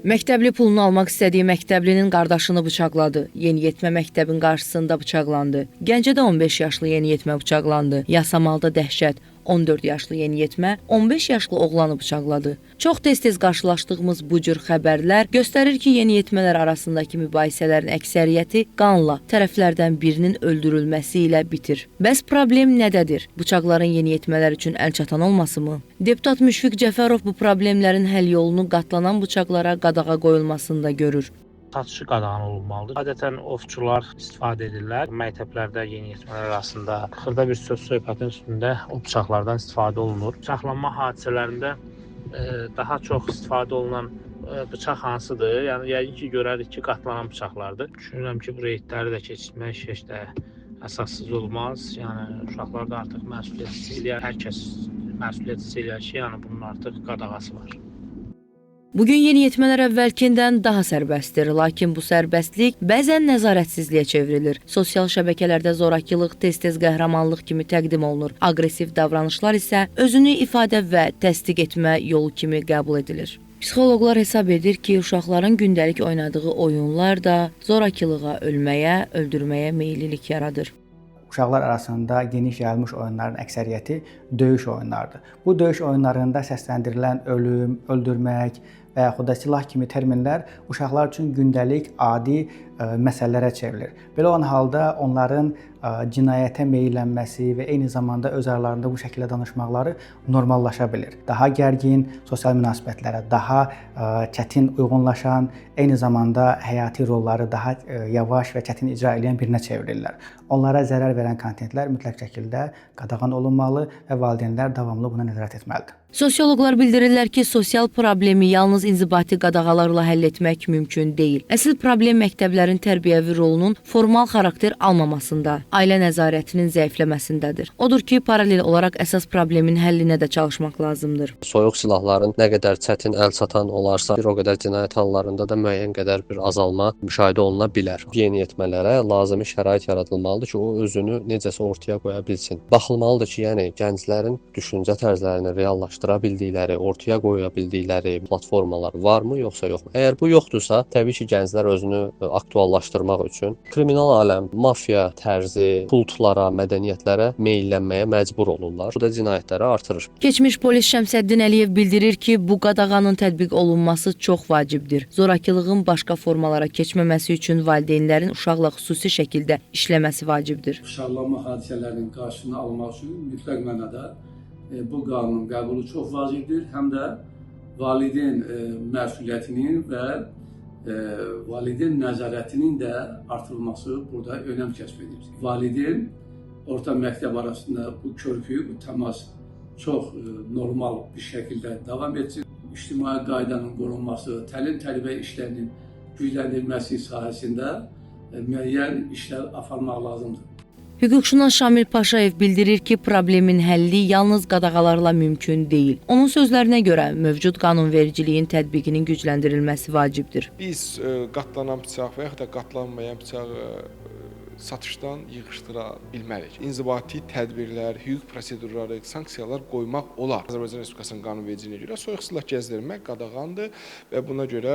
Məktəbli pulunu almaq istədiyi məktəblinin qardaşını bıçaqladı. Yeniyetmə məktəbin qarşısında bıçaqlandı. Gəncədə 15 yaşlı yeniyetmə bıçaqlandı. Yasamalda dəhşət. 14 yaşlı yeniyetmə 15 yaşlı oğlanı bıçaqladı. Çox tez-tez qarşılaşdığımız bu cür xəbərlər göstərir ki, yeniyetmələr arasındakı mübahisələrin əksəriyyəti qanla, tərəflərdən birinin öldürülməsi ilə bitir. Bəs problem nədədir? Bıçaqların yeniyetmələr üçün əlçatan olması mı? Deputat Müşfiq Cəfərov bu problemlərin həll yolunu qatlanan bıçaqlara qadağa qoyulmasında görür. Satışı qadağan olunmalıdır. Adətən ovçular istifadə edirlər. Məktəblərdə yeniyetmələr arasında xırda bir söz söhbətin üstündə o bıçaqlardan istifadə olunur. Bıçaqlanma hadisələrində daha çox istifadə olunan bıçaq hansıdır? Yəni yəqin ki, görərik ki, qatlanan bıçaqlardır. Düşünürəm ki, bu reydləri də keçirmək heç də əsassız olmaz. Yəni uşaqlar da artıq məsuliyyət hiss eləyər. Hər kəs məsuliyyət hiss eləyər ki, yəni bunun artıq qadağası var. Bugün yeniyetmələr əvvəlkindən daha sərbəstdir, lakin bu sərbəstlik bəzən nəzarətsizliyə çevrilir. Sosial şəbəkələrdə zorakılıq tez-tez qəhrəmanlıq kimi təqdim olunur. Aqressiv davranışlar isə özünü ifadə və təsdiq etmə yolu kimi qəbul edilir. Psixoloqlar hesab edir ki, uşaqların gündəlik oynadığı oyunlar da zorakılığa, ölməyə, öldürməyə meyillilik yaradır. Uşaqlar arasında geniş yayılmış oyunların əksəriyyəti döyüş oyunlarıdır. Bu döyüş oyunlarında səsləndirilən ölüm, öldürmək və yaxud da silah kimi terminlər uşaqlar üçün gündəlik adi məsələlərə çevrilir. Belə olan halda onların cinayətə meyllənməsi və eyni zamanda öz aralarında bu şəkildə danışmaqları normallaşa bilir. Daha gərgin sosial münasibətlərə, daha çətin uyğunlaşan, eyni zamanda həyati rolları daha yavaş və çətin icra edən birinə çevrilirlər. Onlara zərər verən kontentlər mütləq şəkildə qadağan olunmalı və valideynlər davamlı buna nəzarət etməlidir. Sosioloqlar bildirirlər ki, sosial problemi yalnız inzibati qadağalarla həll etmək mümkün deyil. Əsl problem məktəblərin tərbiyəvi rolunun formal xarakter almamasında, ailə nəzarətinin zəifləməsindədir. Odur ki, paralel olaraq əsas problemin həllinə də çalışmaq lazımdır. Soyuq silahların nə qədər çətin əl çatan olarsa, bir o qədər cinayət hallarında da müəyyən qədər bir azalma müşahidə oluna bilər. Yeniyetmələrə lazımi şərait yaradılmalıdır ki, o özünü necəsə ortaya qoya bilsin. Baxılmalıdır ki, yəni gənclərin düşüncə tərzlərini reallaşdıra bildikləri, ortaya qoya bildikləri platformalar varmı, yoxsa yoxmu? Əgər bu yoxdursa, təbii ki, gənclər özünü aktuallaşdırmaq üçün kriminal aləm, mafiya tərzi, kultlara, mədəniyyətlərə meyllənməyə məcbur olurlar. Bu da cinayətləri artırır. Keçmiş polis Şəmsəddin Əliyev bildirir ki, bu qadağanın tətbiq olunması çox vacibdir. Zorakılığın başqa formalara keçməməsi üçün valideynlərin uşaqla xüsusi şəkildə işləməsi vacibdir. Bıçaqlanma hadisələrinin qarşısını almaq üçün mütləq mənada bu qanunun qəbulu çox vacibdir. Həm də valideyn məsuliyyətinin və valideyn nəzarətinin də artırılması burada önəm kəsb edir. Valideyn orta məktəb arasında bu körpü, bu təmas çox normal bir şəkildə davam etsin. İctimai qaydanın qorunması, təlim-tərbiyə işlərinin gücləndirilməsi sahəsində müəyyən işlər aparmaq lazımdır. Hüquqşünas Şamil Paşayev bildirir ki, problemin həlli yalnız qadağalarla mümkün deyil. Onun sözlərinə görə mövcud qanunvericiliyin tətbiqinin gücləndirilməsi vacibdir. Biz qatlanan bıçaq və yaxud da qatlanmayan bıçağı satışdan yığışdıra bilmərik. İnzibati tədbirlər, hüquq prosedurları, sanksiyalar qoymaq olar. Azərbaycan Respublikasının qanunvericiliyinə görə soyuq silah gəzdirmək qadağandır və buna görə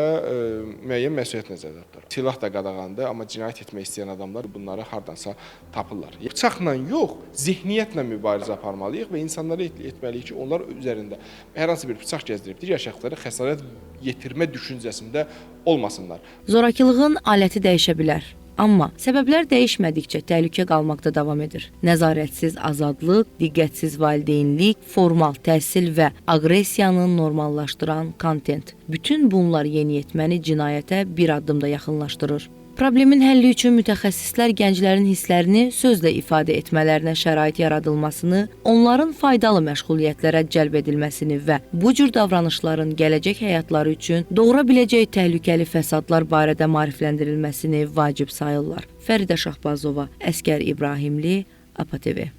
müəyyən məsuliyyət nəzərdə tutulur. Silah da qadağandır, amma cinayət etmək istəyən adamlar bunları hardansa tapırlar. Bıçaqla yox, zehniyyətlə mübarizə aparmalıyıq və insanlara etməliyik ki, onlar üzərində hər hansı bir bıçaq gəzdirib digər şəxslərə xəsarət yetirmə düşüncəsində olmasınlar. Zorakılığın aləti dəyişə bilər. Amma səbəblər dəyişmədikcə təhlükə qalmaqda davam edir. Nəzarətsiz azadlıq, diqqətsiz valideynlik, formal təhsil və aqressiyanı normallaşdıran kontent. Bütün bunlar yeniyetməni cinayətə bir addım da yaxınlaşdırır. Problemin həlli üçün mütəxəssislər gənclərin hisslərini sözlə ifadə etmələrinə şərait yaradılmasını, onların faydalı məşğuliyyətlərə cəlb edilməsini və bu cür davranışların gələcək həyatları üçün doğura biləcəyi təhlükəli fəsadlar barədə maarifləndirilməsini vacib sayırlar. Fəridə Şahbazova, Əsgər İbrahimli, APA TV.